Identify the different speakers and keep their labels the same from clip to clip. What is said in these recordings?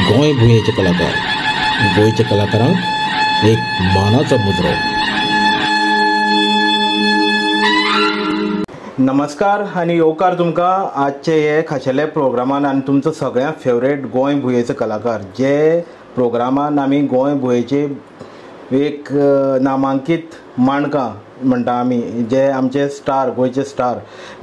Speaker 1: गोंय भुंयेचे कलाकार, गोंयच्या कलाकारांक एक मानाचो मुजरो। नमस्कार आनी येवकार तुमकां आजचे हे खाशेले प्रोग्रामान आनी तुमचो सगळ्यांत फेवरेट गोंय भुंयेचो कलाकार जे प्रोग्रामान आमी गोंय भुंयेचे एक नामांकीत माणकां म्हणटा आमी, जे आमचे स्टार, गोंयचे स्टार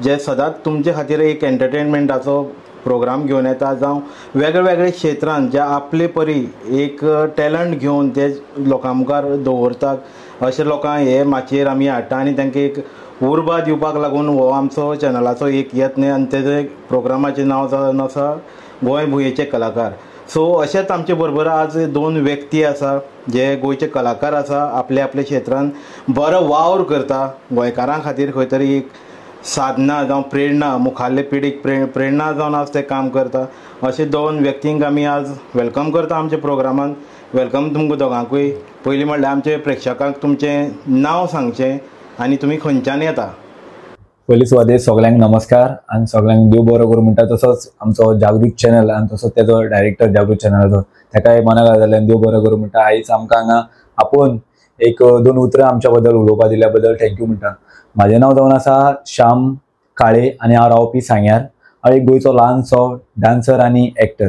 Speaker 1: जे सदांच तुमचे खातीर एक एंटरटेनमेंटाचो प्रोग्राम घेवन येता, जावं वेगळे वेगळे क्षेत्रान जे आपले परी एक टॅलंट घेवन ते लोकां मुखार दवरतात, अशे लोकांक हे माचयेर आमी हाडटा आनी तांकां एक उर्बा दिवपाक लागून हो आमचो चॅनलाचो एक यत्न आनी तेजे प्रोग्रामाचें नांव जावन आसा गोंय भुंयेचे कलाकार। सो अशेंच आमचे बरोबर आज दोन व्यक्ती आसा जे गोंयचे कलाकार आसा, आपल्या आपल्या क्षेत्रान बरो वावर करता, गोंयकारां खातीर खंय तरी एक साधना जावं प्रेरणा, मुखाल्ले पिढीक प्रेरणा जावन आज ते काम करता। अशे दोन व्यक्तींक आमी आज welcome करता आमच्या प्रोग्रामान। Welcome तुमकां दोगांकूय। पयलीं म्हणल्यार आमचे प्रेक्षकांक तुमचें नांव सांगचें आनी तुमी खंयच्यान येता।
Speaker 2: पयली सुवातेर सगळ्यांक नमस्कार आनी सगळ्यांक देव बरो करूं म्हणटा। तसोच आमचो जागृत चॅनल आनी तसोच तेजो डायरेक्टर जागृत चॅनलाचो तेकाय मना घातल्यान देव बरो करूं म्हणटा। आयज आमकां हांगा आपोवन एक दोन उतरां आमच्या बद्दल उलोवपा दिल्या बद्दल thank you म्हणटा। म्हाजें नांव जावन आसा श्याम काळे आनी हांव रावपी सांग्यार। हांव एक गोंयचो ल्हानसो डान्सर आनी एक्टर।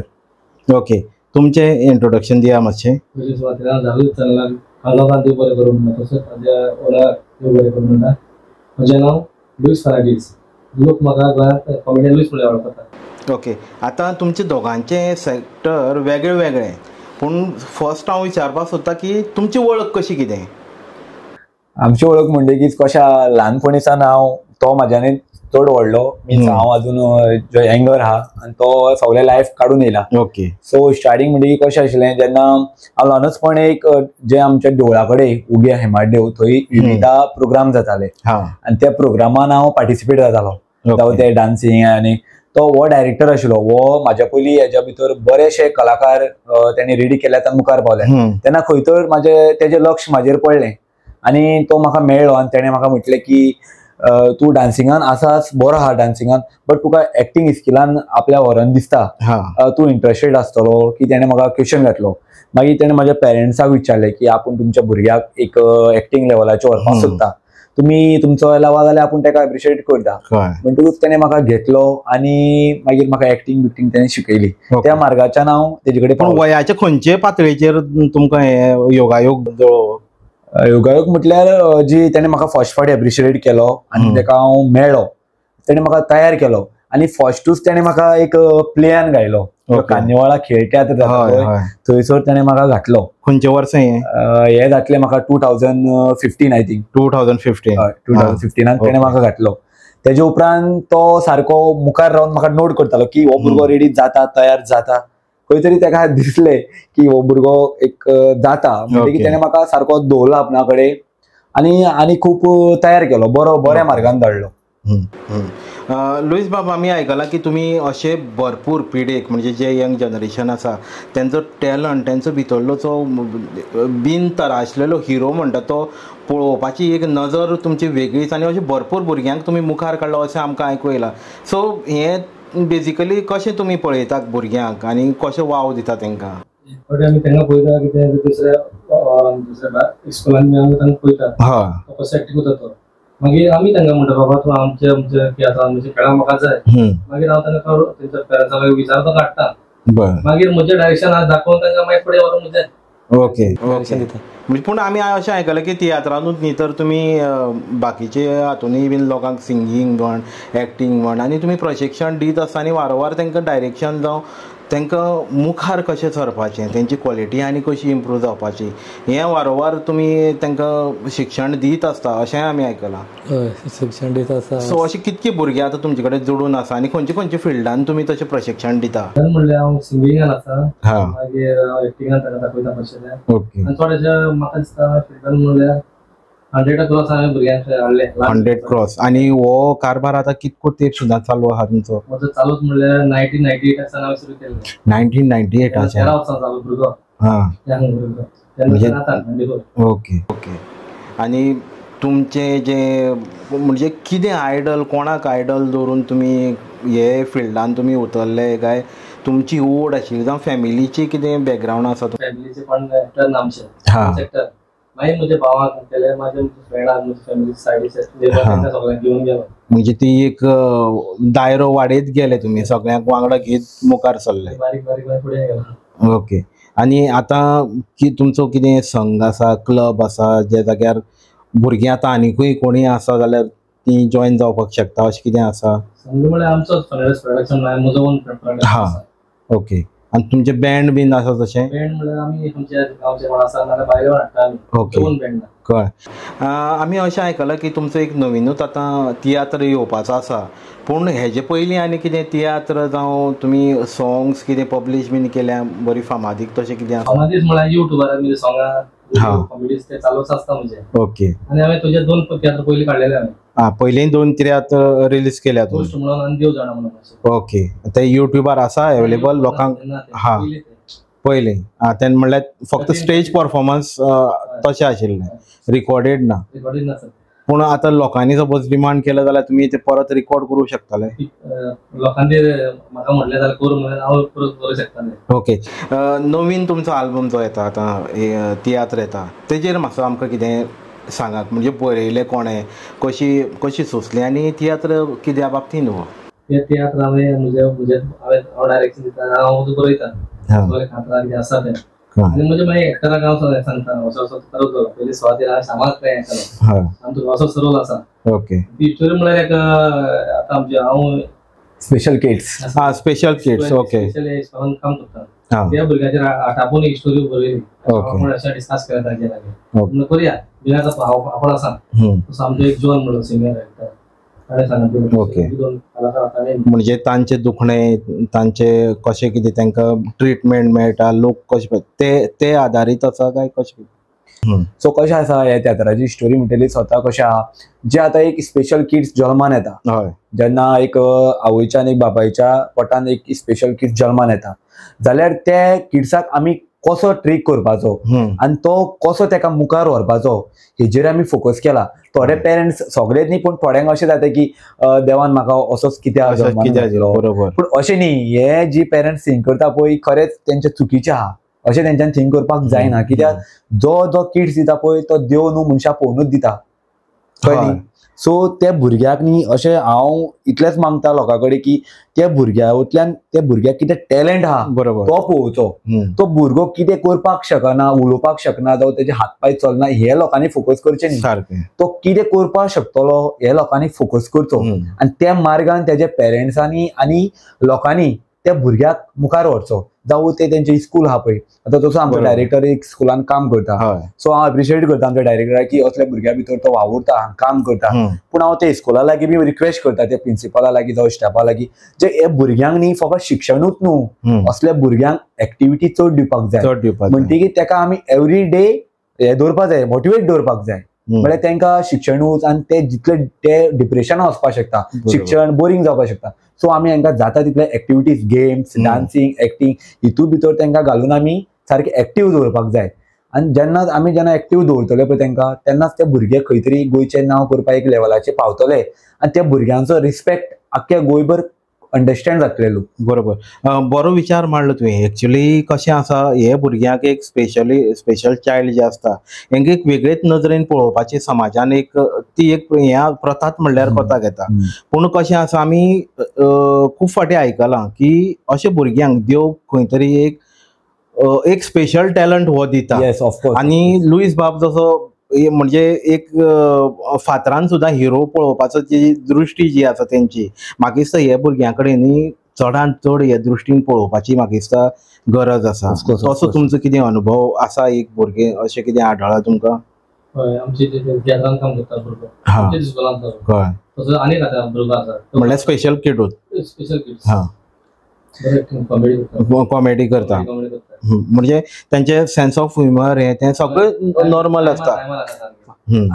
Speaker 1: ओके, तुमचें इंट्रोडक्शन दिया मातशें।
Speaker 3: पयली सुवातेर हांव जागृत चॅनलाक काजारान देव बरें करूं म्हणटा, तसोच म्हाज्या ओला देव बरें करूं म्हणटा। म्हजें नांव लुईस फर्नांडीस, लोक म्हाका गोंयांत कॉमेडियन लुईस म्हणल्यार वळखता।
Speaker 1: ओके, आतां तुमचे दोगांचे सेक्टर वेगळे वेगळे, पूण फर्स्ट हांव विचारपाक सोदता की तुमची वळख कशी कितें?
Speaker 2: आमची वळख म्हणटकीच कशें ल्हानपणी सावन हांव तो म्हाज्यानी चड व्हडलो, मिन्स हांव अजून जो यंगर आहा आनी तो सगळें लायफ काडून येयला।
Speaker 1: ओके,
Speaker 2: सो स्टार्टींग म्हणटकीर कशें आशिल्लें, जेन्ना हांव ल्हानचपण एक जे आमच्या देवळा कडेन उग्या हेमाड देव थंय विविधा प्रोग्राम जाताले आनी त्या प्रोग्रामान हांव पार्टिसिपेट जातालो, जावं ते डान्सिंग। आनी तो हो डायरेक्टर आशिल्लो, हो म्हाज्या पयलीं हेज्या भितर बरेशे कलाकार तेणी रेडी केल्यात आनी मुखार पावले। तेन्ना खंय तर म्हाजें तेजें लक्ष म्हाजेर पडलें आनी तो म्हाका मेळ्ळो आनी तेणें म्हाका म्हटलें की तूं डान्सिंगान आसाच, बरो आहा डान्सिंगान, बट तुका एक्टींग स्किलान आपल्या व्हरोन दिसता, तूं इंट्रस्टेड आसतलो की तेणें म्हाका क्वेश्चन घातलो। मागीर तेणें म्हाज्या पेरंट्साक विचारलें की आपूण तुमच्या भुरग्याक एक एक्टींग लेवलाचेर व्हरपाक सोदता, तुमी तुमचो लावा जाल्यार आपूण तेका एप्रिशिएट करता। म्हणटकूच तेणें म्हाका घेतलो आनी मागीर म्हाका एक्टींग बिक्टींग तेणें शिकयली। त्या मार्गाच्यान हांव तेजे कडेन।
Speaker 1: पूण वयाच्या खंयचे पातळेचेर तुमकां हे योगायोग
Speaker 2: योगायोग म्हटल्यार जी तेणें म्हाका फर्स्ट फावट एप्रिशिएट केलो आनी तेका हांव मेळ्ळो, तेणें म्हाका तयार केलो आनी फर्स्टूच तेणें म्हाका एक प्लेयान घायलो, कान्नेवाळा खेळ तियात्र जाता थंयसर तेणें म्हाका घातलो।
Speaker 1: खंयचे वर्सा हें?
Speaker 2: हें जातलें म्हाका 2015 I think.
Speaker 1: 2015
Speaker 2: 2015 तेणें म्हाका घातलो। तेजे उपरांत तो सारको मुखार रावन म्हाका नोट करतालो की हो भुरगो रेडी जाता, तयार जाता। खंय तरी तेका दिसलें की हो भुरगो एक जाता, म्हणटकीर तेणें म्हाका सारको दवरलो आपणा कडेन आनी आनी खूब तयार केलो, बरो बऱ्या मार्गान धाडलो।
Speaker 1: लुईस बाब, आमी आयकलां की तुमी अशे भरपूर पिढेक म्हणजे जे यंग जनरेशन आसा तेंचो टॅलंट, तेंचो भितरलो जो बिन तराशलेलो हिरो म्हणटा तो पळोवपाची एक नजर तुमची वेगळीच आनी अशे भरपूर भुरग्यांक तुमी मुखार काडलो अशें आमकां आयकूंक येयलां। सो हें बेजिकली कशें तुमी पळयतात भुरग्यांक आनी कशें वाव दिता तेंकां?
Speaker 3: आमी तांकां पळयता की ते दुसऱ्या दुसऱ्या स्कुलान आमी तांकां पळयता कसो एक्टींग करता तो, मागीर आमी तांकां म्हणटा बाबा तूं आमच्या आमच्या तियात्रान म्हणजे खेळाक म्हाका जाय। मागीर हांव तांकां तेंच्या पेरंट्सां विचारता काडटा, मागीर म्हजें डायरेक्शन दाखोवन तांकां मागीर फुडें व्हरून म्हजें
Speaker 1: ओके ओके दिता। पूण आमी अशें आयकलां की तियात्रानूच न्ही तर तुमी बाकीचे हातूनय बीन लोकांक सिंगींग म्हण, एक्टींग म्हण आनी तुमी प्रशिक्षण दीत आसता आनी वारंवार तांकां डायरेक्शन जावं तांकां मुखार कशें सरपाचें, तेंची क्वॉलिटी आनी कशी इम्प्रूव जावपाची हें वारंवार तुमी तांकां शिक्षण दीत आसता अशेंय आमी आयकलां।
Speaker 3: हय, शिक्षण दीत आसता।
Speaker 1: सो अशें कितके भुरगे आतां तुमचे कडेन जोडून आसा आनी खंयचे खंयचे फिल्डान तुमी तशें प्रशिक्षण दिता?
Speaker 3: म्हणल्यार हांव सिंगिंगान आसा, मागीर एक्टिंगान तांकां दाखयता कशें।
Speaker 1: ओके,
Speaker 3: आनी थोडेशें म्हाका दिसता फिल्डान म्हणल्यार 100 क्रॉस हांवें भुरग्यांक हाडले।
Speaker 1: 100 क्रॉस। आनी हो कारभार आतां कितको तेंप सुद्दां चालू आहा तुमचो?
Speaker 3: म्हजो चालूच म्हणल्यार 1998 सावन हांवें सुरू केल्लें।
Speaker 1: 1998
Speaker 3: 13 वर्सां चालू भुरगो। हां,
Speaker 1: ओके ओके। आनी तुमचें जें म्हणजे कितें आयडल, कोणाक आयडल दवरून तुमी हे फिल्डान तुमी उतरले काय तुमची ओड आशिल्ली जावं फॅमिलीची कितें बॅकग्रावंड आसा?
Speaker 3: फॅमिलीचे पण एक्टर ना आमचे एक्टर, मागीर म्हज्या भावाक केले, म्हाज्या फ्रेंडाक, म्हज्या फॅमिली सायडीचे सगळ्यांक घेवन गेलो.
Speaker 1: म्हणजे ती एक दायरो वाडयत गेले तुमी, सगळ्यांक वांगडा घेत मुखार सरले,
Speaker 3: बारीक बारीक फुडें गेलो.
Speaker 1: ओके. आनी आतां की तुमचो कितें संघ आसा, क्लब आसा, ज्या जाग्यार भुरगीं आतां आनिकूय कोणूय आसा जाल्यार ती जॉयन जावपाक शकता, अशें कितें आसा?
Speaker 3: संघ म्हळ्यार आमचोच फर्नांडीस प्रोडक्शन, म्हजो ओन प्रोडक्शन.
Speaker 1: हां, ओके. आनी तुमचें बँड बीन आसा तशें?
Speaker 3: बँड म्हळ्यार आमी आमच्या गांवचे कोण आसा नाल्यार भायले हाडटा आमी.
Speaker 1: Okay,
Speaker 3: own band.
Speaker 1: कळ्ळें. आमी अशें आयकलां की तुमचो एक नवीनूच आतां तियात्र येवपाचो आसा, पूण हेजे पयलीं आनी कितें तियात्र जावं तुमी सॉंग्स कितें पब्लीश बीन केल्या बरी फामादीक, तशें कितें आसा?
Speaker 3: फामादीक म्हळ्यार युट्यूबार म्हणजे सॉंगां कॉमेडीज ते चालूच आसता म्हणजे.
Speaker 1: ओके.
Speaker 3: आनी हांवें तुजे 2 तियात्र पयलीं काडलेले हांवें.
Speaker 1: आं, पयलीं 2 तियात्र रिलीज केल्या तुमी?
Speaker 3: म्हणून आनी देव जाणा म्हणून.
Speaker 1: ओके. ते युट्यूबार आसा अवेलेबल लोकांक? हां, पयलीं. आं, तेन्ना म्हणल्यार फक्त स्टेज परफॉर्मन्स तशें आशिल्लें, रिकॉर्डेड ना.
Speaker 3: रिकॉर्डेड ना सर.
Speaker 1: पूण आतां लोकांनी सपोज डिमांड केलें जाल्यार तुमी ते परत रिकॉर्ड करूं शकताले?
Speaker 3: लोकांनी म्हाका म्हणलें जाल्यार करूं म्हणल्यार हांव परत करूं शकतालें.
Speaker 1: ओके. नवीन तुमचो आल्बम जो येता आतां, तियात्र येता, तेजेर मातसो आमकां कितें सांगात, म्हणजे बरयलें कोणें, कशी कशी सोंसली आनी तियात्र कित्या बाबतीन हो?
Speaker 3: ते तियात्र हांवें म्हजे म्हजे हांवें हांव डायरेक्शन दिता, हांव बरयता, सगळें खातरां कितें आसा तें. आनी म्हजे मागीर एक्टराक हांव सांगता असो असो करत दवरलो. पयलीं सुवातेर हांवें सामाज ट्राय केलो आनी तुका असो रोल आसा.
Speaker 1: ओके.
Speaker 3: ती स्टोरी म्हणल्यार एक आतां आमचे हांव
Speaker 2: स्पेशल किड्स.
Speaker 1: हां, स्पेशल किड्स. ओके.
Speaker 3: स्पेशल स्कुलान काम करता, त्या भुरग्याचेर आटापून एक स्टोरी बरयली. आपूण अशें डिस्कस केलें तांचे लागीं, म्हणून करुया बिना हांव आपण आसा. तसो आमचो एक जॉन म्हणून सिनियर एक्टर, ताणें सांगलें.
Speaker 1: ओके.
Speaker 3: 2 कलाकार ताणें
Speaker 1: म्हणजे तांचे दुखणें, तांचे कशें कितें तांकां ट्रिटमेंट मेळटा, लोक कशें ते ते आदारीत आसा काय कशें?
Speaker 2: सो कशें आसा ह्या तियात्राची स्टोरी म्हणटली स्वता कशें आहा, जे आतां एक स्पेशल किड्स जल्मान येता,
Speaker 1: हय,
Speaker 2: जेन्ना एक आवयच्या आनी एक बापायच्या पोटान एक स्पेशल किड्स जल्मान येता जाल्यार त्या किड्साक आमी कसो ट्रीक करपाचो आनी तो कसो तेका मुखार व्हरपाचो हेजेर आमी फोकस केला. थोडे पेरंट्स सगळेच न्ही, पूण थोड्यांक अशें जाता की देवान म्हाका असोच कित्याक जल्मान,
Speaker 1: बरोबर.
Speaker 2: पूण अशें न्ही, हे जी पेरंट्स थिंक करता पळय खरेंच तेंचे चुकीचें आहा, अशें तेंच्यान थिंक करपाक जायना. कित्याक जो जो किड्स दिता पळय तो देव न्हू मनशाक पळोवनूच दिता, कळ्ळें न्ही? सो त्या भुरग्याक न्ही अशें हांव इतलेंच मागता लोकां कडेन की त्या भुरग्यांतल्यान त्या भुरग्याक कितें टॅलंट आहा
Speaker 1: बरोबर
Speaker 2: तो पळोवचो. तो भुरगो कितें करपाक शकना, उलोवपाक शकना, जावं तेजे हात पांय चलना, हे लोकांनी फोकस करचें न्ही.
Speaker 1: सारकें
Speaker 2: तो कितें करपाक शकतलो हे लोकांनी फोकस करचो आनी त्या मार्गान तेज्या पेरंट्सांनी आनी लोकांनी त्या भुरग्याक मुखार व्हरचो. जावं ते तेंचे स्कूल आहा पळय, आतां तसो आमचो डायरेक्टर एक स्कुलान काम करता, सो हांव एप्रिशिएट करता आमच्या डायरेक्टराक की असल्या भुरग्यां भितर तो वावुरता, काम करता. पूण हांव ते स्कुला लागीं बी रिक्वेस्ट करता, त्या प्रिंसिपला लागीं जावं स्टाफा लागीं, जे हे भुरग्यांक न्ही फकत शिक्षणूच न्हू, असल्या भुरग्यांक एक्टिविटी चड दिवपाक जाय. म्हणटकीर तेका आमी एवरी डे हे दवरपाक जाय, मोटिवेट दवरपाक जाय. म्हळ्यार तांकां शिक्षणूच आनी ते जितले ते डिप्रेशनान वचपाक शकता, शिक्षण बोरींग जावपाक शकता. सो आमी हांकां जाता तितले एक्टिविटीज, गेम्स, डान्सिंग, एक्टिंग हितून भितर तांकां घालून आमी सारके एक्टीव दवरपाक जाय. आनी जेन्ना आमी जेन्ना एक्टीव दवरतले पळय तांकां, तेन्नाच ते भुरगे खंय तरी गोंयचें नांव करपाक एक लेवलाचेर पावतले आनी त्या भुरग्यांचो रिस्पेक्ट आख्ख्या गोंयभर अंडरस्टँड जातले लोक.
Speaker 1: बरोबर, बरो विचार मांडलो तुवें. एक्चुली कशें आसा, हे भुरग्यांक एक स्पेशल चायल्ड जे आसता हेंकां एक वेगळेच नदरेन पळोवपाची समाजान एक ती एक ह्या प्रथाच म्हणल्यार कोताक येता. पूण कशें आसा, आमी खूब फावटी आयकलां की अशे भुरग्यांक देव खंय तरी एक एक स्पेशल टॅलंट हो दिता.
Speaker 2: येस, ऑफकोर्स.
Speaker 1: आनी लुईस बाब जसो म्हणजे एक फातरान सुद्दां हिरो पळोवपाचो जी दृश्टी जी आसा तेंची, म्हाका दिसता हे भुरग्यां कडेन न्ही चडान चड हे दृश्टीन पळोवपाची म्हाका दिसता गरज आसा. तसो तुमचो कितें अनुभव आसा, एक भुरगें अशें कितें आढळ्ळां तुमकां?
Speaker 3: हय, आमचे तियात्रान काम करता भुरगो, स्कुलान.
Speaker 1: कळ्ळें.
Speaker 3: तसो आनीक आतां भुरगो आसा
Speaker 1: म्हणल्यार स्पेशल किडूच,
Speaker 3: स्पेशल किड्स.
Speaker 1: हां, कॉमेडी करता, म्हणजे त्यांचे सेन्स ऑफ ह्युमर हे ते सगळें नॉर्मल आसता.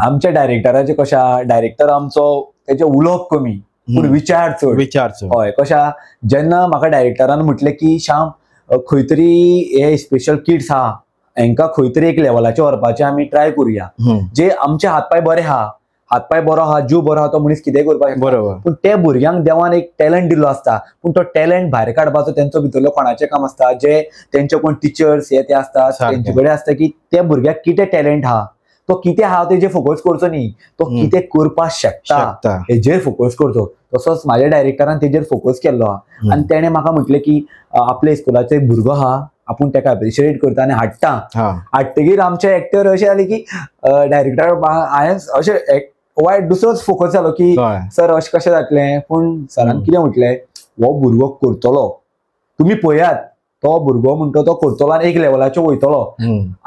Speaker 2: आमच्या डायरेक्टराचे कशें, डायरेक्टर आमचो तेजे उलोवप कमी पूण विचार चड.
Speaker 1: विचार चड.
Speaker 2: हय, कशें जेन्ना म्हाका डायरेक्टरान म्हटलें की श्याम खंय तरी हे स्पेशल किड्स आहा हेंकां खंय तरी एक लेवलाचेर व्हरपाचें आमी ट्राय करुया, जे आमचे हात पांय बरे आहा, हातपाय बरो आहा, जीव बरो आहा, तो मनीस कितेंय करपाक शकता.
Speaker 1: बरोबर.
Speaker 2: पूण त्या भुरग्यांक देवान एक टॅलंट दिल्लो आसता, पूण तो टॅलंट भायर काडपाचो तेंचो भितरलो कोणाचें काम आसता, जे तेंचे कोण टिचर्स हे ते आसता तेंचे कडेन आसता की त्या भुरग्याक कितें टॅलंट आहा, तो कितें आहा तेजेर फोकस करचो न्ही, तो कितें करपाक शकता हेजेर फोकस करचो. तसोच म्हाज्या डायरेक्टरान तेजेर फोकस केल्लो आहा आनी तेणें म्हाका म्हटलें की आपल्या स्कुलाचो एक भुरगो आहा, आपूण तेका एप्रिशिएट करता आनी हाडटा. हाडटगीर आमचे एक्टर अशें जाले की डायरेक्टर हांवें अशें वायट दुसरोच फोकस जालो की सर अशें कशें जातलें. पूण सरान कितें म्हटलें, हो भुरगो करतलो, तुमी पळयात, तो भुरगो म्हणटा तो करतलो आनी एक लेवलाचेर वयतलो.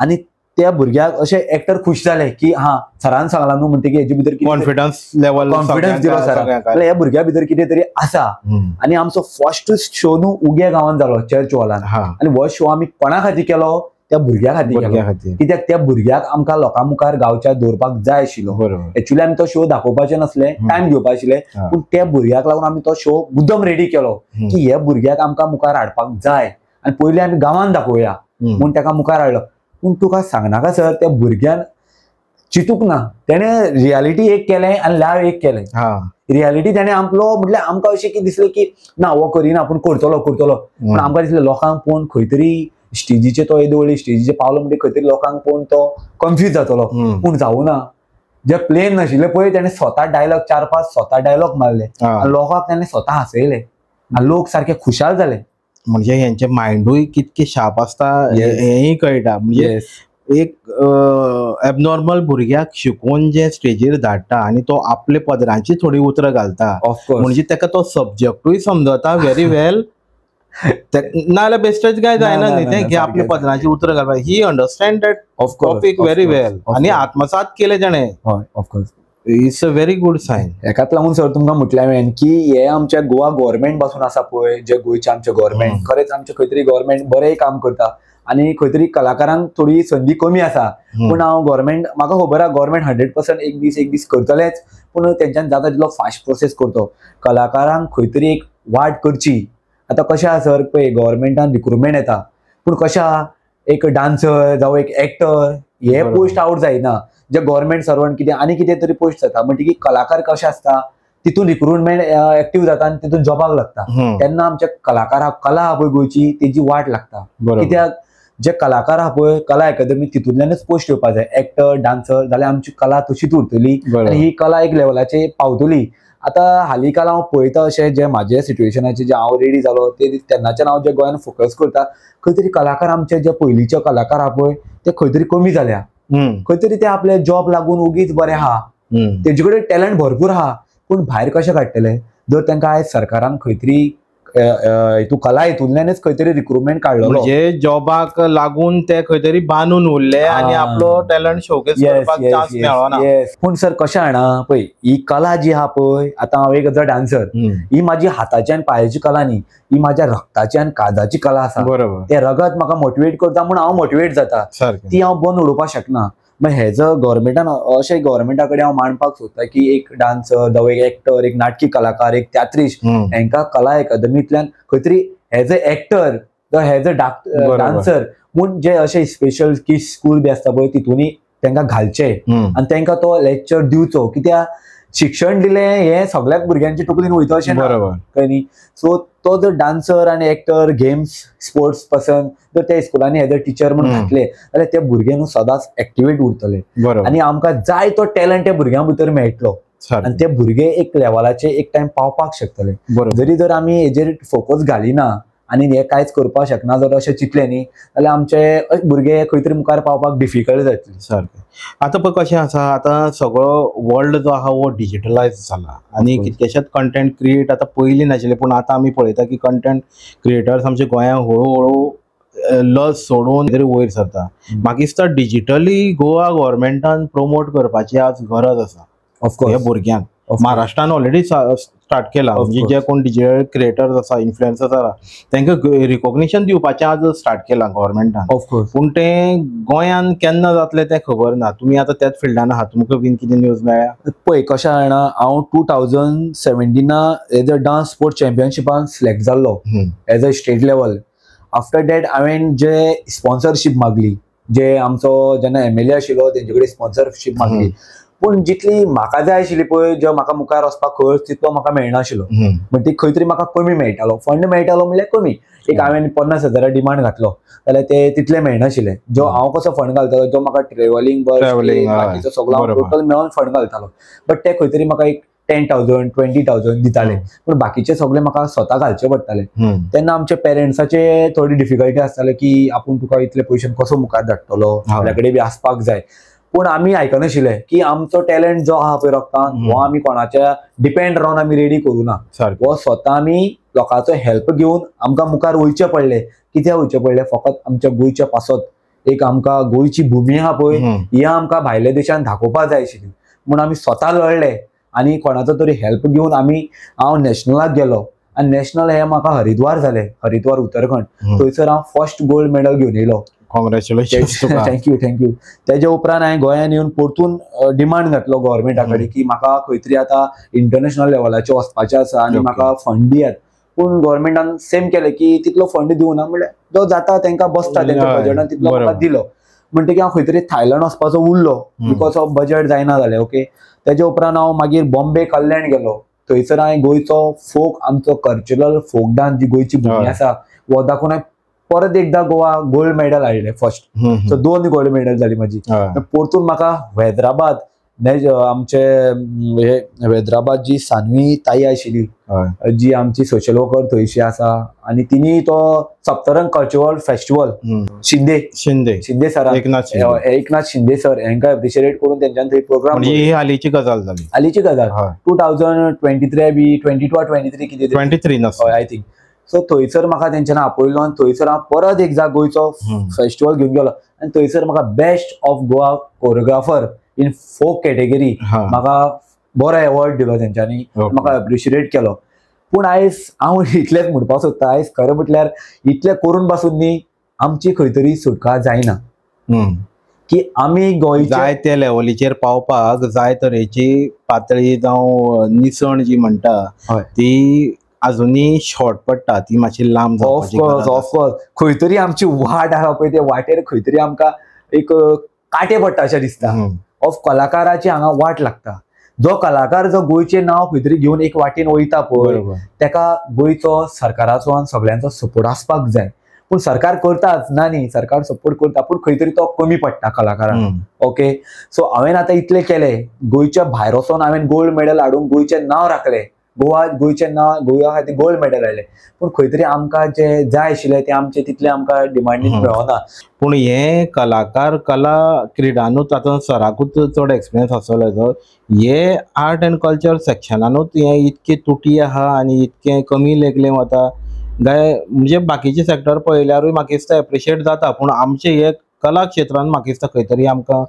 Speaker 2: आनी त्या भुरग्याक अशें एक्टर खुश जाले की हा सरान सांगला न्हू, म्हणटकीर हेजे भितर
Speaker 1: कॉन्फिडन्स लेवल,
Speaker 2: कॉन्फिडन्स दिलो सरान, ह्या भुरग्या भितर कितें तरी आसा. आनी आमचो फर्स्ट शो न्हू उग्या गांवांत जालो, चर्च हॉलान. आनी हो शो आमी कोणा खातीर केलो, त्या भुरग्या खातीर केलो. कित्याक त्या भुरग्याक आमकां लोकां मुखार गांवच्या दवरपाक जाय आशिल्लो. एक्चुअली आमी तो शो दाखोवपाचे नासले, टायम घेवपा आशिल्ले, पूण त्या भुरग्याक लागून आमी तो शो मुद्दम रेडी केलो की ह्या भुरग्याक आमकां मुखार हाडपाक जाय आनी पयलीं आमी गांवांत दाखोवया म्हूण ताका मुखार हाडलो. पूण तुका सांगनाका सर, त्या भुरग्यान चितूंक ना, तेणें रियालिटी एक केलें आनी लायव एक केलें. रियालिटी तेणें आपलो म्हटल्यार आमकां अशें की दिसलें की ना हो करिना, आपूण करतलो करतलो. पूण आमकां दिसलें लोकांक पळोवन खंय तरी स्टेजीचे तो येदो व्हडली स्टेजीचे पावलो म्हणजे खंय तरी लोकांक पळोवन तो कन्फ्यूज जातलो. पूण जावं ना, जे प्लेन नाशिल्ले पळय तेणें स्वता डायलॉग 4-5 स्वता डायलॉग मारले आनी लोकांक तेणें स्वता हांसयले आनी लोक सारके खुशाल जाले.
Speaker 1: म्हणजे हेंचे मायंडूय कितके शार्प आसता हेंय कळटा. म्हणजे एक एबनॉर्मल भुरग्याक शिकोवन जे स्टेजीर धाडटा आनी तो आपले पदरांची थोडी उतरां घालता, म्हणजे ताका तो सब्जेक्टूय समजता व्हेरी वेल. नाजाल्यार बेस्टेच काय जायना न्ही तें की आपले पदरांची उतरां घालपाक. He understand that topic very well आनी आत्मसात केलें तेणें.
Speaker 2: Of course
Speaker 1: it's a very good sign.
Speaker 2: हेकाच लागून सर तुमकां म्हटलें हांवें की हे आमच्या गोवा गव्हर्मेंट पासून आसा पळय, जे गोंयचे आमचे गव्हर्मेंट, खरेंच आमचे खंय तरी गव्हर्मेंट बरें काम करता आनी खंय तरी कलाकारांक थोडी संदी कमी आसा. पूण हांव गव्हर्मेंट म्हाका खबर आहा गव्हर्मेंट 100% एक दीस एक दीस करतलेच, पूण तेंच्यान जाता तितलो फास्ट प्रोसेस करतो. कलाकारांक खंय तरी एक वाट करची. आतां कशें आसा सर पळय, गव्हर्मेंटान रिक्रुटमेंट येता, पूण कशें आहा एक डान्सर जावं एक एक्टर हे पोस्ट आवट जायना, जे गव्हर्मेंट सर्वंट कितें आनी कितें तरी पोस्ट जाता. म्हणटकीर कलाकार कशें आसता तितून रिक्रुटमेंट एक्टीव जाता आनी तितून जॉबाक लागता. तेन्ना आमच्या कलाकाराक कला आहा पळय गोंयची तेजी वाट लागता. कित्याक जे कलाकार आहा पळय कला अकादमी तितूंतल्यानच पोस्ट येवपा जाय, एक्टर डान्सर, जाल्यार आमची कला तशीच उरतली आनी ही कला एक लेवलाचेर पावतली. आतां हालीं काल हांव पळयता अशें जे म्हाजे सिट्युएशनाचेर जे हांव रेडी जालो ते तेन्नाच्यान हांव जे गोंयान फोकस करता, खंय तरी कलाकार आमचे जे पयलींचे कलाकार आहा पळय ते खंय तरी कमी जाल्या, खंय तरी ते आपले जॉब लागून उगीच बरें आहा, तेजे कडेन टॅलंट भरपूर आहा, पूण भायर कशें काडटले जर तांकां आयज सरकारान खंय तरी हितून कला हितूंतल्यानच खंय तरी रिक्रुटमेंट काडलो,
Speaker 1: म्हणजे जॉबाक लागून ते खंय तरी बांदून उरले आनी आपलो टॅलंट शोकेस करपाक चान्स मेळना.
Speaker 2: पूण सर कशें जाणा पळय ही कला जी आहा पळय, आतां हांव एक एज अ डान्सर, ही म्हाजी हाताची आनी पांयाची कला न्ही, ही म्हाज्या रक्ताची आनी काळजाची कला आसा.
Speaker 1: बरोबर,
Speaker 2: ते रगत म्हाका मोटिवेट करता म्हूण हांव मोटिवेट जाता, ती हांव बंद उडोवपाक शकना. मागीर हेजो गव्हर्मेंटान अशें गव्हर्मेंटा कडेन हांव मांडपाक सोदता की एक डान्सर जावं एक एक्टर, एक नाटकी कलाकार, एक त्यात्रिस्ट हेंकां कला अकादमींतल्यान खंय तरी एज अ एक्टर जावं एज अ डान्सर म्हूण जे अशे स्पेशल की स्कूल बी आसता पळय तितूनी तांकां घालचे आनी तांकां तो लेक्चर दिवचो. कित्याक शिक्षण दिलें हें सगळ्याच भुरग्यांच्या तकलीन वयता अशें ना, कळ्ळें न्ही. सो तो जर डान्सर आनी एक्टर गेम्स स्पोर्ट्स पर्सन जर त्या स्कुलांनी एज अ टिचर म्हूण घातले जाल्यार ते भुरगे न्हू सदांच एक्टिवेट उरतले आनी आमकां जाय तो टॅलंट त्या भुरग्यां भितर मेळटलो आनी ते भुरगे एक लेवलाचे एक टायम पावपाक शकतले. जरी जर आमी हेजेर फोकस घालिना आनी हे कांयच करपाक शकना जर अशें चिंतलें न्ही जाल्यार आमचे भुरगे खंय तरी मुखार पावपाक डिफिकल्ट जातली.
Speaker 1: सारकें. आतां पळय कशें आसा, आतां सगळो वर्ल्ड जो आहा हो डिजिटलायज जाला आनी कितकेशेच कंटेंट क्रिएट आतां पयलीं नाशिल्ले, पूण आतां आमी पळयता की कंटेंट क्रिएटर्स आमच्या गोंयांत हळू हळू लज सोडून तरी वयर सरता. म्हाका दिसता डिजिटली गोवा गव्हर्मेंटान प्रमोट करपाची आज गरज आसा
Speaker 2: ऑफकोर्स
Speaker 1: हे भुरग्यांक. महाराष्ट्रान ऑलरेडी स्टार्ट केला, म्हणजे जे कोण डिजिटल क्रिएटर्स आसा, इन्फ्लुएन्सर्स आसा तांकां रिकॉग्निशन दिवपाचें आज स्टार्ट केलां गव्हर्मेंटान.
Speaker 2: ऑफकोर्स.
Speaker 1: पूण तें गोंयान केन्ना जातलें तें खबर ना. तुमी आतां त्याच फिल्डान आहा, तुमकां बीन कितें न्यूज मेळ्ळ्या?
Speaker 2: पळय कशें जाणा, हांव 2017 एज अ डान्स स्पोर्ट्स चॅम्पियनशिपान सिलेक्ट जाल्लो as a state level. After that हांवें जे स्पॉन्सरशीप मागली, जे आमचो जेन्ना MLA आशिल्लो तेंचे कडेन स्पॉन्सरशीप मागली. पूण जितली म्हाका जाय आशिल्ली पळय, जो म्हाका मुखार वचपाक खर्च तितलो म्हाका मेळनाशिल्लो. म्हणजे खंय तरी म्हाका कमी मेळटालो, फंड मेळटालो म्हणल्यार कमी. एक हांवें 50,000 डिमांड घातलो जाल्यार ते तितले मेळनाशिल्ले. जो हांव कसो फंड घालतालो, जो म्हाका ट्रेवलिंग बस बाकीचो सगळो टोटल मेळोन फंड घालतालो, बट ते खंय तरी म्हाका एक 10,000 20,000 दिताले, पूण बाकीचे सगळे म्हाका स्वता घालचे पडटाले. तेन्ना आमच्या पेरंट्साचे थोडी डिफिकल्टी आसताले की आपूण तुका इतले पयशे कसो मुखार धाडटलो, आपल्या कडेन बी आसपाक जाय. पूण आमी आयकनाशिल्ले की आमचो टॅलंट जो आहा पळय रक्तान, हो आमी कोणाच्या डिपेंड रावन आमी रेडी करूं ना, हो स्वता आमी लोकांचो हेल्प घेवन आमकां मुखार वयचें पडलें. कित्याक वयचें पडलें? फकत आमच्या गोंयच्या पासत एक आमकां गोंयची भुमी आहा पळय, ही आमकां भायल्या देशान दाखोवपाक जाय आशिल्ली, म्हूण आमी स्वता लढले आनी कोणाचो तरी हेल्प घेवन आमी हांव नॅशनलाक गेलो. आनी नॅशनल हे म्हाका हरिद्वार जालें, हरिद्वार उत्तराखंड, थंयसर हांव फर्स्ट गोल्ड मेडल घेवन येयलो.
Speaker 1: Congratulations.
Speaker 2: Thank you thank you. तेज्या उपरांत हांवें गोंयान येवन परतून डिमांड घातलो गव्हर्मेंटा कडेन की म्हाका खंय तरी आतां इंटरनॅशनल लेवलाचेर वचपाचें आसा आनी म्हाका फंड दियात. पूण गव्हर्मेंटान सेम केलें की तितलो फंड दिवना, म्हणल्यार जो जाता तांकां बसता तेंच्या बजेटान तितलो म्हाका दिलो. म्हणटकीर हांव खंय तरी थायलंड वचपाचो उरलो because of budget जायना जालें. ओके, तेज्या उपरांत हांव मागीर बॉम्बे कल्याण गेलो. थंयसर हांवें गोंयचो फोक, आमचो कल्चरल फोक डान्स जी गोंयची भूमी आसा हो दाखोवन हांवें परत एकदा गोवा गोल्ड मेडल हाडलें फर्स्ट. सो 2 गोल्ड मेडल जाली म्हाजी. परतून म्हाका हैदराबाद आमचे हे हैदराबाद जी सानवी ताई आशिल्ली, जी आमची सोशल वर्कर थंयशी आसा, आनी तिणी तो Saptarang cultural festival Shinde
Speaker 1: Shinde
Speaker 2: Shinde सरान, एकनाथ शिंदे सर हांकां एप्रिशिएट करून तेंच्यान थंय प्रोग्राम.
Speaker 1: ही हालींची गजाल जाली,
Speaker 2: हालींची गजाल 2023 बी 22 23 कितें
Speaker 1: 23
Speaker 2: हय I think. सो थंयसर म्हाका तेंच्यानी आपयलो आनी थंयसर हांव परत एकदां गोंयचो फेस्टिवल घेवन गेलो आनी थंयसर म्हाका best of Goa choreographer in folk category म्हाका बरो एवॉर्ड दिलो तेंच्यांनी, म्हाका एप्रिशिएट केलो. पूण आयज हांव इतलेंच म्हणपाक सोदता, आयज खरें म्हटल्यार इतलें करून पासून न्ही आमची खंय तरी सुटका जायना की आमी गोंयच्या
Speaker 1: जाय त्या लेवलीचेर पावपाक जाय तरेची पातळी जावं निसण जी म्हणटा ती अजूनही शॉर्ट पडटा, ती मातशी लांब.
Speaker 2: ऑफकोर्स ऑफकोर्स खंय तरी आमची वाट आहा पळय, ते वाटेर खंय तरी आमकां एक कांटे पडटा अशें दिसता. ऑफ कलाकाराची हांगा वाट लागता. जो कलाकार जो गोंयचें नांव खंय तरी घेवन एक वाटेन वयता पळय, तेका गोंयचो सरकाराचो आनी सगळ्यांचो सपोर्ट आसपाक जाय. पूण सरकार करताच ना न्ही, सरकार सपोर्ट करता पूण खंय तरी तो कमी पडटा कलाकारांक. ओके, सो हांवें आतां इतलें केलें, गोंयच्या भायर वचोन हांवें गोल्ड मेडल हाडून गोंयचें नांव राखलें, गोवा गोंयचें नांव गोवा खातीर गोल्ड मेडल हाडलें, पूण खंय तरी आमकां जें जाय आशिल्लें तें आमचें तितलें आमकां डिमांडीन मेळना.
Speaker 1: पूण हे कलाकार कला क्रिडानूच आतां सराकूच चड एक्सपिरियन्स आसतलो, हे आर्ट एंड कल्चर सेक्शनानूच हे इतकी तुटी आहा आनी इतकें कमी लेखलें वता काय म्हणजे बाकीचे सेक्टर पळयल्यारूय म्हाका दिसता एप्रिशिएट जाता, पूण आमचे हे कला क्षेत्रान म्हाका दिसता खंय तरी आमकां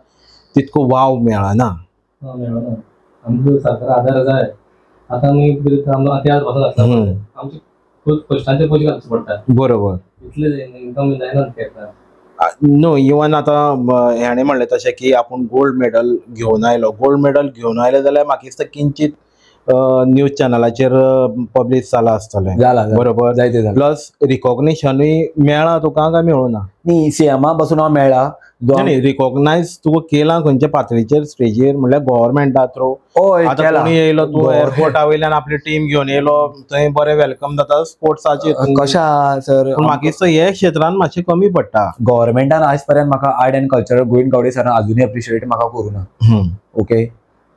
Speaker 1: तितको वाव मेळना.
Speaker 3: मेळना, आमकां सरकार आदार जाय. आतां आमी तियात्र बसून घातला, आमचे कश्टांचे पयशे घालचे पडटा.
Speaker 1: बरोबर,
Speaker 3: इतले इन्कम जायना तियात्रान.
Speaker 1: न्हू इवन आतां हेणें म्हणलें तशें की आपूण गोल्ड मेडल घेवन आयलो, गोल्ड मेडल घेवन आयले जाल्यार म्हाका दिसता किंचीत न्यूज चॅनलाचेर पब्लीश जाला आसतलें. बरोबर,
Speaker 2: जायते जालें.
Speaker 1: प्लस रिकॉग्निशनूय मेळ्ळां तुका काय मेळूना?
Speaker 2: न्ही, सीएमा पासून हांव मेळ्ळा.
Speaker 1: न्ही, रिकॉग्नायज तुका केलां खंयच्या पातळीचेर स्टेजीर म्हणल्यार गव्हर्मेंटा थ्रू? आतां कोणी येयलो तूं एअरपोर्टा वयल्यान आपली टीम घेवन येयलो, थंय बरें welcome जाता स्पोर्ट्साचेर.
Speaker 2: कशें आहा सर,
Speaker 1: म्हाका दिसता हे क्षेत्रान मातशें कमी पडटा.
Speaker 2: गव्हर्मेंटान आयज पर्यंत म्हाका art and cultural Govind Gawade सरान अजुनूय एप्रिशिएट म्हाका करूं ना. ओके,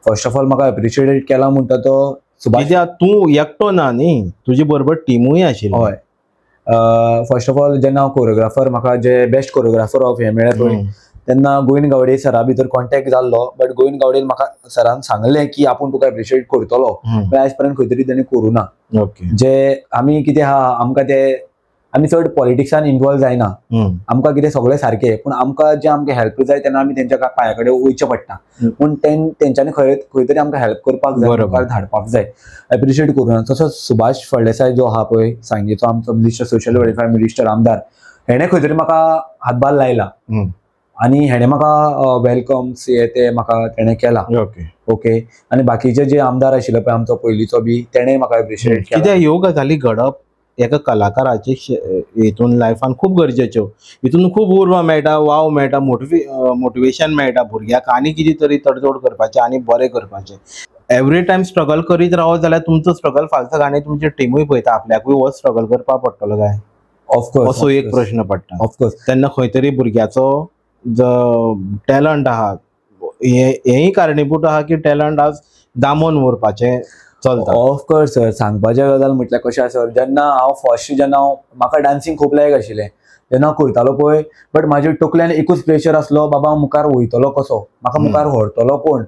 Speaker 2: फर्स्ट ऑफ ऑल म्हाका एप्रिशिएट केला म्हणटा तो सुभाष.
Speaker 1: कित्याक तूं एकटो ना न्ही, तुजे बरोबर टिमूय आशिल्ली.
Speaker 2: हय, फर्स्ट ऑफ ऑल जेन्ना हांव कोरियोग्राफर म्हाका जे बेस्ट कोरियोग्राफर ऑफ हें मेळ्ळें पळय, तेन्ना गोविंद गावडे सरा भितर कॉन्टेक्ट जाल्लो, बट गोविंद गावडेन म्हाका सरान सांगलें की आपूण तुका एप्रिशिएट करतलो, आयज पर्यंत खंय तरी तेणी करूं ना. जे आमी कितें आहा, आमकां ते आमी चड पॉलिटिक्सान इनवॉल्व जायना, आमकां कितें सगळें सारकें, पूण आमकां जें आमकां हेल्प जाय तेन्ना आमी तेंच्या पांया कडेन वयचें पडटा. पूण तेंच्यांनी खंय खंय तरी आमकां हेल्प करपाक जाय, मुखार धाडपाक जाय, एप्रिशिएट करूं ना. तसोच सुभाष फळदेसाय जो आहा पळय सांगेचो आमचो मिनिस्टर, सोशल वेलफेअर मिनिस्टर, आमदार, हेणें खंय तरी म्हाका हातभार लायला आनी हेणें म्हाका welcome हे ते म्हाका तेणें केला. ओके, आनी बाकीचे जे आमदार आशिल्ले पळय आमचो पयलींचो बी, तेणें म्हाका एप्रिशिएट केला.
Speaker 1: कित्याक ह्यो गजाली घडप एका कलाकाराचे हितून लायफान खूब गरजेच्यो. हितून खूब उर्बा मेळटा, वाव मेळटा, मोटिवेशन मेळटा भुरग्याक आनी कितें तरी तडजोड करपाचें आनी बरें करपाचें. एवरी टायम स्ट्रगल करीत रावत जाल्यार तुमचो स्ट्रगल फालतू आनी तुमची टिमूय पळयता आपल्याकूय हो स्ट्रगल करपाक पडटलो काय,
Speaker 2: ऑफकोर्स
Speaker 1: असो एक प्रश्न पडटा.
Speaker 2: ऑफकोर्स
Speaker 1: तेन्ना खंय तरी भुरग्याचो जो टॅलंट आहा हेंय कारणीभूत आहा की टॅलंट आज दामून उरपाचें चलता.
Speaker 2: ऑफकोर्स सर, सांगपाचें गजाल म्हटल्यार कशें आसा सर, जेन्ना हांव फर्स्ट जेन्ना हांव म्हाका डान्सिंग खूब लायक आशिल्लें जेन्ना हांव करतालो पळय, बट म्हाज्या तकल्यान एकूच प्रेशर आसलो, बाबा हांव मुखार वयतलो कसो, म्हाका मुखार व्हरतलो कोण.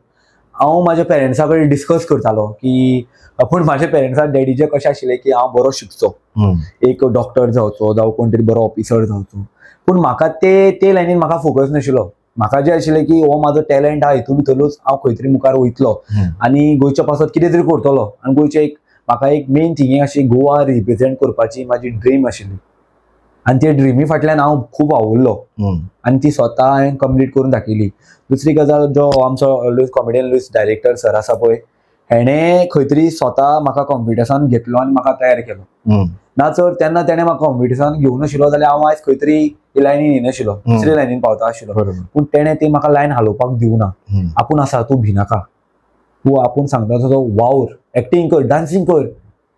Speaker 2: हांव म्हाज्या पेरंट्सा कडेन डिस्कस करतालो की, पूण म्हाज्या पेरंट्सा डॅडीचें कशें आशिल्लें की हांव बरो शिकचो, एक डॉक्टर जावचो जावं कोण तरी बरो ऑफिसर जावचो. पूण म्हाका ते ते लायनीन म्हाका फोकस नाशिल्लो. म्हाका जें आशिल्लें की हो म्हाजो टॅलंट आहा हितून भितरूच हांव खंय तरी मुखार वयतलो आनी गोंयच्या पासत कितें तरी करतलो. आनी गोंयचें एक म्हाका एक मेन थिंगींग अशी गोवा रिप्रेझेंट करपाची म्हाजी ड्रीम आशिल्ली आनी ते ड्रिमी फाटल्यान हांव खूब आवडलो आनी ती स्वता हांवें कंप्लीट करून दाखयली. दुसरी गजाल, जो आमचो Luis comedian Luis director sir आसा पळय, हेणें खंय तरी स्वता म्हाका कॉम्पिटिशनान घेतलो आनी म्हाका तयार केलो. ना तर तेन्ना तेणें म्हाका कॉम्पिटिशनान घेवं नाशिल्लो जाल्यार हांव आयज खंय तरी ही लायनीन येनाशिल्लो, दुसरे लायनीन पावता आशिल्लो. पूण तेणें ती म्हाका लायन हालोवपाक दिवना. आपूण आसा, तूं भिनाका, तूं आपूण सांगता तसो वावर, एक्टींग कर, डान्सिंग कर,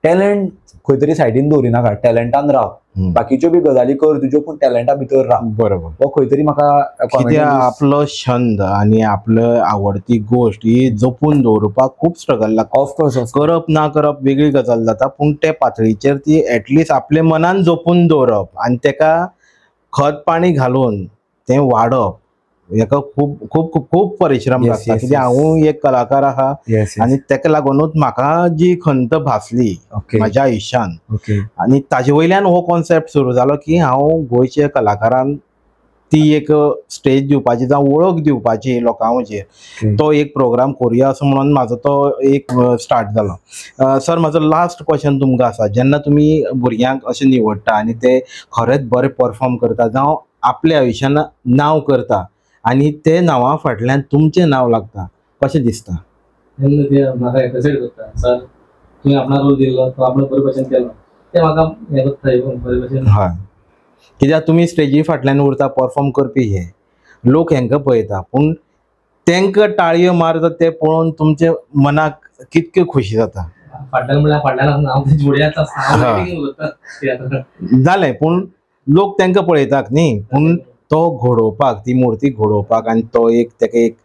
Speaker 2: टॅलंट खंय तरी सायडीन दवरिनाका, टॅलंटान राव, बाकीच्यो बी गजाली कर तुज्यो, पूण टॅलंटा भितर राव.
Speaker 1: बरोबर.
Speaker 2: हो खंय तरी म्हाका
Speaker 1: कित्याक आपलो छंद आनी आपलो आवडती गोश्ट ही जपून दवरपाक खूब स्ट्रगल लागता.
Speaker 2: ऑफकोर्स
Speaker 1: करप ना करप वेगळी गजाल जाता, पूण ते पातळीचेर ती एटलिस्ट आपले मनान जपून दवरप आनी तेका खत पाणी घालून तें वाडप हेका खूब खूब खूब खूब परिश्रम लागता. कित्याक हांवूय एक कलाकार आहा आनी तेका लागुनूच म्हाका जी खंत भासली म्हाज्या आयुश्यान आनी ताजे वयल्यान हो कॉन्सेप्ट सुरू जालो की हांव गोंयच्या कलाकारान ती एक स्टेज दिवपाची जावं वळख दिवपाची लोकां वचेर तो एक प्रोग्राम करुया असो म्हणून म्हाजो तो एक स्टार्ट जालो. सर, म्हाजो लास्ट क्वेश्चन तुमकां आसा, जेन्ना तुमी भुरग्यांक अशें निवडटा आनी ते खरेंच बरें परफॉर्म करता जावं आपल्या आयुश्यान नांव करता आनी ते नांवा फाटल्यान तुमचें नांव लागता, कशें दिसता?
Speaker 3: तेन्ना ते म्हाका एप्रिशिएट करता, सर तुवें आपणा रोल दिल्लो तो आपणें बरे भशेन केलो, तें म्हाका हें करता बरे भशेन.
Speaker 1: हय, कित्याक तुमी स्टेजी फाटल्यान उरता परफॉर्म करपी, हे लोक हेंकां पळयता, पूण तांकां टाळयो मारता ते पळोवन तुमचे मनाक कितके खोशी जाता.
Speaker 3: फाटल्यान म्हणल्यार फाटल्यान आसना, हांव तेजे फुड्यांत आसता,
Speaker 1: जालें, पूण लोक तांकां पळयतात न्ही, पूण तो घडोवपाक, ती मुर्ती घडोवपाक आनी तो एक ताका एक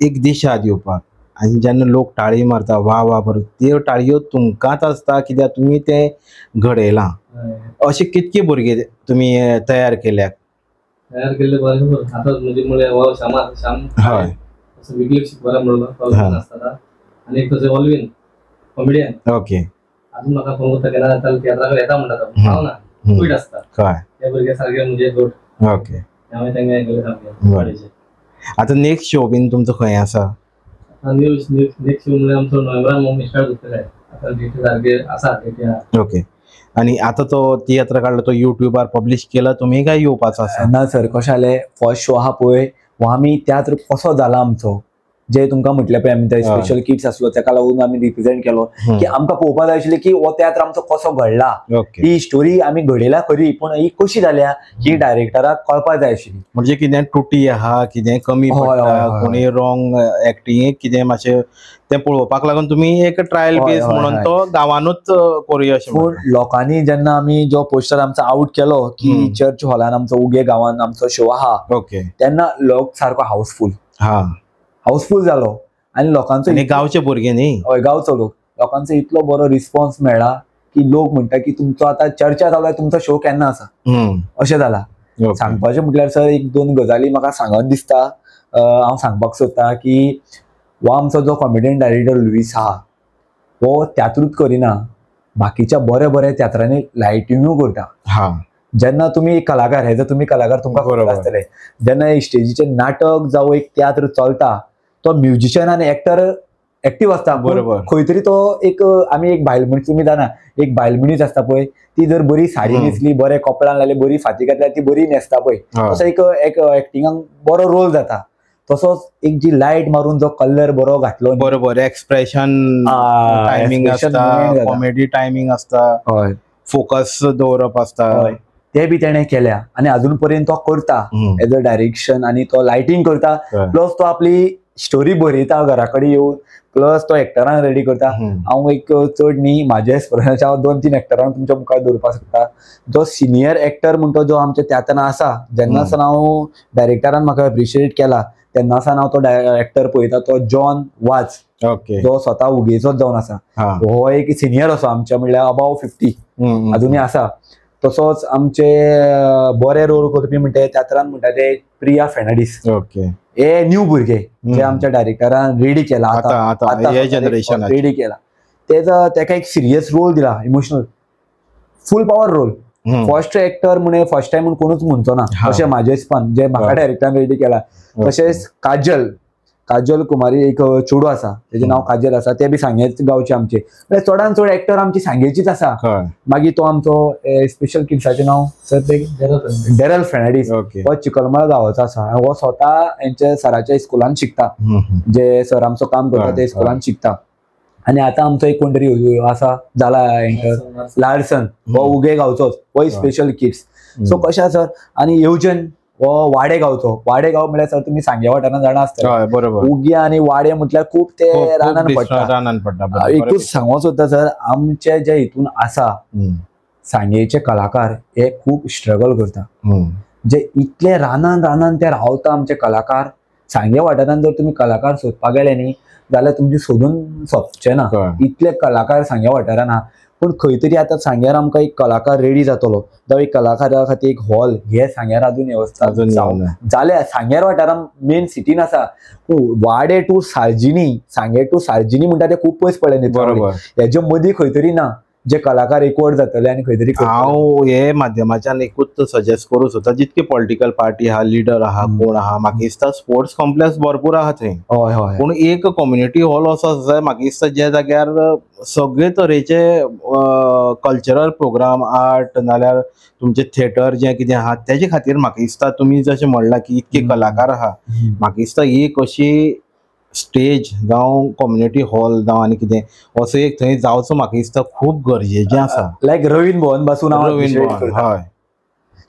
Speaker 1: एक दिशा दिवपाक, आनी जेन्ना लोक टाळी मारता वा वा बरो, त्यो टाळयो तुमकांच आसता कित्याक तुमी तें घडयलां. अशें कितके भुरगे तुमी तयार केल्यात?
Speaker 3: तयार केल्ले बरें आतां म्हणजे म्हणल्यार हो श्यामा, श्याम
Speaker 1: हय
Speaker 3: असो विकलेक शिकवला म्हणलो आसता, आनी एक तसो ऑलवीन कॉमेडियन.
Speaker 1: ओके,
Speaker 3: अजून म्हाका फोन करता केन्ना तियात्रा कडेन येता म्हणटा, हांव ना क्वीट आसता.
Speaker 1: कळ्ळें.
Speaker 3: ते भुरगे सारके म्हणजे गोड.
Speaker 1: ओके,
Speaker 3: हांवें तांकां हें केलें सामकें.
Speaker 1: आतां नेक्स्ट शो बीन तुमचो खंय आसा?
Speaker 3: नेक्स्ट शो म्हणल्यार आमचो नोव्हेंबरान स्टार्ट जातले, आतां डेट सारके आसा, डेट आहा.
Speaker 1: ओके, आनी आतां तो तियात्र काडलो तो युट्यूबार पब्लिश केला तुमी काय येवपाचो आसा?
Speaker 2: ना सर, कशें जालें, फर्स्ट शो आहा पळय हो आमी तियात्र कसो जाला आमचो, जे तुमकां म्हटलें पळय आमी ते स्पेशल किड्स आसलो तेका लागून आमी रिप्रेझेंट केलो की आमकां पळोवपाक जाय आशिल्लें की हो तियात्र आमचो कसो घडला, ही स्टोरी आमी घडयल्या खरी, पूण ही कशी जाल्या ही डायरेक्टराक कळपाक जाय आशिल्ली.
Speaker 1: म्हणजे कितें त्रुटी आहा, कितें कमी पडटा, कोणी रॉंग एक्टिंगेक कितें मातशें तें पळोवपाक लागून तुमी एक ट्रायल बेस म्हणून तो गांवानूच करुया अशें.
Speaker 2: पूण लोकांनी जेन्ना आमी जो पोस्टर आमचो आवट केलो की चर्च हॉलान आमचो उगे गांवान आमचो शो आहा,
Speaker 1: ओके,
Speaker 2: तेन्ना लोक सारको हाऊसफूल,
Speaker 1: हा
Speaker 2: हाऊसफूल जालो आनी लोकांचो,
Speaker 1: गांवचे भुरगे न्ही,
Speaker 2: हय गांवचो लोक, लोकांचो इतलो बरो रिस्पॉन्स मेळ्ळा की लोक म्हणटा की तुमचो आतां चर्चा चालू आहे, तुमचो शो केन्ना आसा अशें जाला. सांगपाचें म्हटल्यार सर एक दोन गजाली म्हाका सांगन दिसता, हांव सांगपाक सोदता की हो आमचो जो कॉमेडियन डायरेक्टर लुईस आहा हो तियात्रूच करिना, बाकीच्या बऱ्या बऱ्या तियात्रांनी लायटिंगूय करता. जेन्ना तुमी एक कलाकार, हेजो तुमी कलाकार तुमकां खबर आसतलें, जेन्ना स्टेजीचेर नाटक जावं एक तियात्र चलता तो म्युजिशियन आनी एक्टर एक्टीव आसता,
Speaker 1: बरोबर,
Speaker 2: खंय तरी तो एक आमी एक बायल मनीस, तुमी जाणा एक बायल मनीस आसता पळय, ती जर बरी साडी न्हेसली, बरे कपड्यान लायले, बरी फाती घातल्या, ती बरी न्हेसता पळय, तसो एक एक्टिंगाक बरो रोल जाता. तसोच एक जी लायट मारून जो कलर बरो घातलो
Speaker 1: बरोबर एक्सप्रेशन टायमिंग आसता, कॉमेडी टायमिंग आसता,
Speaker 2: हय
Speaker 1: फोकस दवरप आसता,
Speaker 2: ते बी तेणें केल्या आनी अजून पर्यंत तो करता एज अ डायरेक्शन आनी तो लायटींग करता, प्लस तो आपली स्टोरी बरयता घरा कडेन येवन, प्लस तो एक्टरांक रेडी करता. हांव एक चड न्ही म्हाज्या एक्सपिरियन्साचे हांव 2-3 एक्टरांक तुमच्या मुखार दवरपाक शकता. जो सिनियर एक्टर म्हणटा जो आमच्या त्यातना आसा, जेन्ना सावन हांव डायरेक्टरान म्हाका एप्रिशिएट केला तेन्ना सावन हांव तो एक्टर पळयता, तो जॉन वाज, जो स्वता उगेचोच जावन आसा. हो एक सिनियर असो आमच्या, म्हणल्यार अबाव 50 अजुनूय आसा. तसोच आमचे बरे रोल करपी म्हणटा त्यात्रान म्हणटा ते प्रिया फेर्नांडीस, हे न्यू भुरगे जे आमच्या डायरेक्टरान रेडी केला आतां
Speaker 1: जनरेशन
Speaker 2: रेडी केला, तेजा तेका एक सिरियस रोल दिला, emotional full power role. First actor म्हणे फर्स्ट टायम म्हूण कोणूच म्हणचो ना अशें म्हाज्या हिसपान, जे म्हाका डायरेक्टरान रेडी केला. तशेंच काजल, काजल कुमारी एक चेडूं आसा, तेजें नांव काजल आसा, ते बी सांगेच गांवचे आमचे. म्हळ्यार चडान चड एक्टर आमची सांगेचीच आसा. मागीर तो आमचो स्पेशल किड्साचें नांव सर डेरल फेर्नांडीस, हो चिखलमाळ गांवाचो आसा. हो स्वता हेंच्या सराच्या स्कुलान शिकता, जे सर आमचो काम करता ते स्कुलान शिकता. आनी आतां आमचो एक कोण तरी आसा जाला एंटर लार्सन, हो उगे गांवचोच, हो स्पेशल किड्स. सो कशें आसा सर. आनी येवजन हो वाडे गांवचो, वाडे गांव म्हळ्यार सर तुमी सांगे वाठारान जाणा आसतले,
Speaker 1: बरोबर.
Speaker 2: उग्या आनी वाडे म्हटल्यार खूब ते रानान पडटा,
Speaker 1: रानान पडटा.
Speaker 2: एकूच सांगूंक सोदता सर, आमचे जे हितून आसा सांगेचे कलाकार हे खूब स्ट्रगल करता, जे इतले रानान रानान ते रावता आमचे कलाकार. सांगे वाठारान जर तुमी कलाकार सोदपाक गेले न्ही जाल्यार तुमचे सोदून सोंपचे ना, इतले कलाकार सांगे वाठारान आहा. पूण खंय तरी आतां सांग्यार आमकां एक कलाकार रेडी जातलो, जावं एक कलाकारा खातीर एक हॉल हे सांग्यार अजून वेवस्था जाल्या. सांग्यार वाठारान मेन सिटीन आसा, पूण वाडे टू सार्जिनी, सांगे टू सार्जिनी म्हणटा ते खूब पयस पडले न्ही, हेजे मदीं खंय तरी ना जे कलाकार एकवट जातले आनी खंय तरी.
Speaker 1: हांव हे माध्यमाच्यान एकूच सजेस्ट करूं सोदता, जितके पॉलिटिकल पार्टी आहा, लिडर आहा, कोण आहा, म्हाका दिसता स्पोर्ट्स कॉम्प्लेक्स भरपूर आहा थंय,
Speaker 2: हय हय,
Speaker 1: पूण एक कम्युनिटी हॉल असो जाय म्हाका दिसता ज्या जाग्यार सगळे तरेचे कल्चरल प्रोग्राम, आर्ट नाल्यार तुमचे थिएटर जें कितें आहा तेजे खातीर म्हाका दिसता तुमी जशें म्हणलां की इतके कलाकार आहा, म्हाका दिसता एक अशी स्टेज जावं कम्युनिटी हॉल जावं आनी कितें असो एक थंय जावचो म्हाका दिसता खूब गरजेचें आसा.
Speaker 2: लायक रवींद्र भवन पासून
Speaker 1: रवींद्र भवन, हय,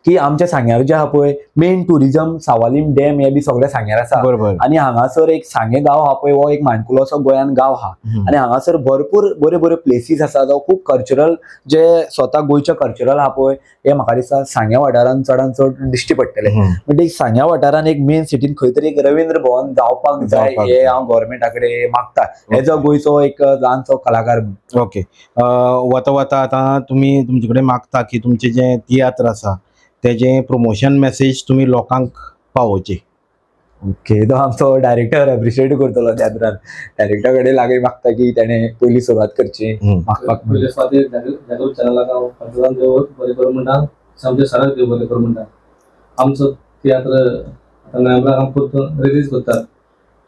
Speaker 2: की आमच्या सांग्यार जे आहा पळय मेन टुरिजम सावालीम डॅम हे बी सगळे सांग्यार आसा,
Speaker 1: बरोबर.
Speaker 2: आनी हांगासर एक सांगे गांव आहा पळय, हो एक माणकुलो असो गोंयान गांव आहा आनी हांगासर भरपूर बरे बरे प्लेसीस आसा, जावं खूब कल्चरल जे स्वता गोंयचे कल्चरल आहा पळय, हे म्हाका दिसता सांग्या वाठारान चडान चड दिश्टी पडटले. म्हणजे सांग्या वाठारान एक मेन सिटीन खंय तरी एक रवींद्र भवन जावपाक जाय हे हांव गव्हर्मेंटा कडेन मागता एज अ गोंयचो एक ल्हानसो कलाकार.
Speaker 1: ओके, वता वता आतां तुमी तुमचे कडेन मागता की तुमचें जें तियात्र आसा तेजें प्रमोशन मेसेज तुमी लोकांक पावोवची.
Speaker 2: ओके, तो आमचो डायरेक्टर एप्रिशिएट करतलो तियात्रान, डायरेक्टर कडेन लागीं मागता की तेणें पयली सुरवात करची मागपाक.
Speaker 3: पयले सुवातेर जागृत चॅनलाक हांव पंचायतान देव बरें करूं म्हणटा, आमच्या सराक देव बरें करूं म्हणटा. आमचो तियात्र आतां नोव्हेंबराक आमी परतून रिलीज करतात,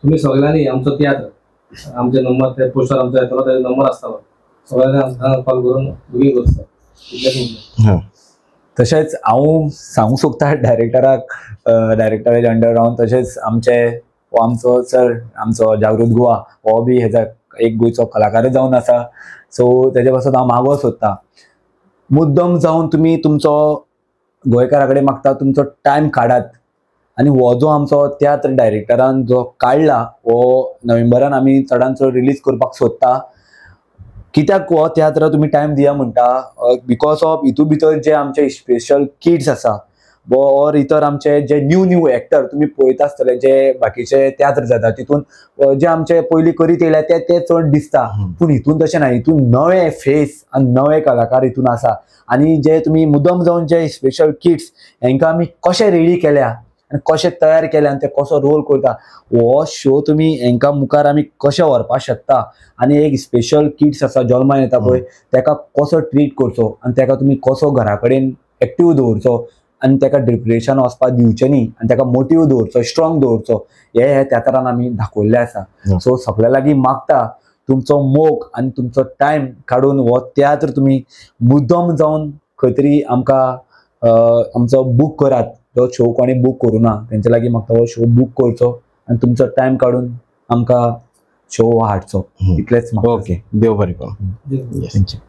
Speaker 3: तुमी सगळ्यांनी आमचो तियात्र आमचे नंबर ते पोस्टर आमचो येतलो तेजो नंबर आसतलो, सगळ्यांनी आमकां कॉल करून बुकींग करचो. इतलेंच.
Speaker 2: तशेंच हांव सांगूंक सोदता डायरेक्टराक, डायरेक्टराच्या अंडर रावन, तशेंच आमचे हो आमचो सर आमचो जागृत गोवा हो बी हेजा एक गोंयचो कलाकारच जावन आसा, सो तेजे पासून हांव मागो सोदता मुद्दम जावन तुमी तुमचो गोंयकारा कडेन मागता तुमचो टायम काडात आनी हो जो आमचो तियात्र डायरेक्टरान जो काडला हो नोव्हेंबरान आमी चडान चड रिलीज करपाक सोदता. कित्याक हो तियात्र तुमी टायम दिया म्हणटा, because of हितून भितर जे आमचे स्पेशल किड्स आसा और इतर आमचे जे न्यू न्यू एक्टर तुमी पळयता आसतले जे बाकीचे तियात्र जाता तितून जे आमचे पयलीं करीत येयल्या ते ते चड दिसता, पूण हितून तशें ना, हितून नवे फेस आनी नवे कलाकार हितून आसा आनी जे तुमी मुद्दम जावन जे स्पेशल किड्स हेंकां आमी कशे रेडी केल्या आनी कशें तयार केल्या आनी ते कसो रोल करता हो शो तुमी हेंकां मुखार आमी कशें व्हरपाक शकता आनी एक स्पेशल किड्स आसा जल्मान येता पळय तेका कसो ट्रीट करचो आनी तेका तुमी कसो घरा कडेन एक्टीव दवरचो आनी तेका डिप्रेशन वचपाक दिवचें न्ही आनी तेका मोटीव दवरचो, स्ट्रॉंग दवरचो, हे तियात्रान आमी दाखयल्लें आसा. सो सगळ्या लागीं मागता तुमचो मोग आनी तुमचो टायम काडून हो तियात्र तुमी मुद्दम जावन खंय तरी आमकां आमचो बूक करात. जो शो कोणी बूक करूं ना तेंच्या लागीं म्हाका हो शो बूक करचो आनी तुमचो टायम काडून आमकां शो हाडचो इतलेंच.
Speaker 1: ओके, देव बरें करूं.
Speaker 2: Thank you.